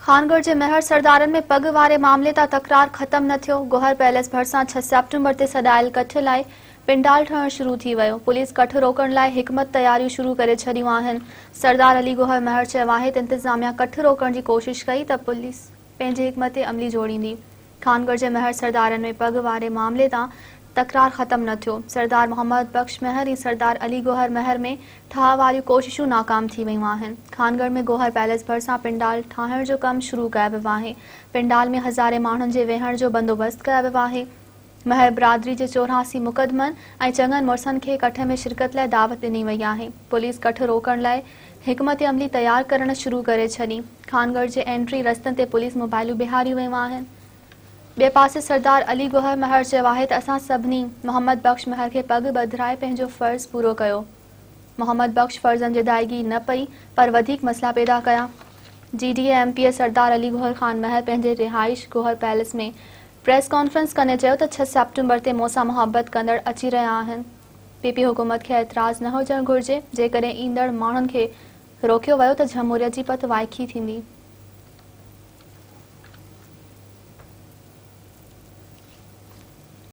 خانڳڙهه جي مهر سردارن ۾ پڳ واري معاملي تان تڪرار ختم نه ٿيو، گوهر پيلس ڀرسان ڇهه سيپٽمبر تي سڏايل ڪٺ لاء پنڊال ٺهڻ شروع ٿي ويو، پوليس ڪٺ روڪڻ لاء حڪمت تياريون شروع ڪري ڇڏيون آهن، سردار علي گوهر مهر چيو آهي ته انتظاميا ڪٺ روڪڻ جي ڪوشش ڪئي ته پوليس پنهنجي حڪمت عملي جوڙيندي. خانڳڙهه جي مهر سردارن ۾ پڳ واري معاملي تان تڪرار ختم نه ٿيو. سردار محمد بخش مهر ۽ سردار علي گوهر مهر ۾ ٺاهه واريون ڪوششون ناڪام ٿي ويون آهن. خانڳڙهه ۾ گوهر پيلس ڀرسان پنڊال ٺاهڻ جو ڪم شروع ڪيو ويو آهي. پنڊال ۾ هزارين ماڻهن جي ويهڻ جو بندوبست ڪيو ويو آهي. مهر برادري جي 84 مقدمن ۽ چڱن مڙسن کي ڪٺ ۾ شرڪت لاء دعوت ڏني وئي آهي. پوليس ڪٺ روڪڻ لاء حڪمت عملي تيار ڪرڻ شروع ڪري ڇڏي. خانڳڙهه جي انٽري رستن تي پوليس موبائلون بيهاريون ويون آهن. ٻئي پاسي سردار علي گوهر مهر چيو آهي ته اسان سڀني محمد بخش مهر کي پڳ ٻڌرائي پنهنجو فرض پورو ڪيو. محمد بخش فرضن جي ادائيگي نه پئي پر وڌيڪ مسئلا پيدا ڪيا. G D A M P A Sardar Ali Gohar Khan Mahar پنهنجي رهائش گوهر پيلس ۾ پريس ڪانفرنس ڪندي چيو ته ڇهه سيپٽمبر تي مون سان محبت ڪندڙ اچي رهيا آهن، پي پي حڪومت کي اعتراض نه هجڻ گهرجي، جيڪڏهن ايندڙ ماڻهن کي روڪيو ويو ته جمهوريت جي پت وائکي ٿيندي.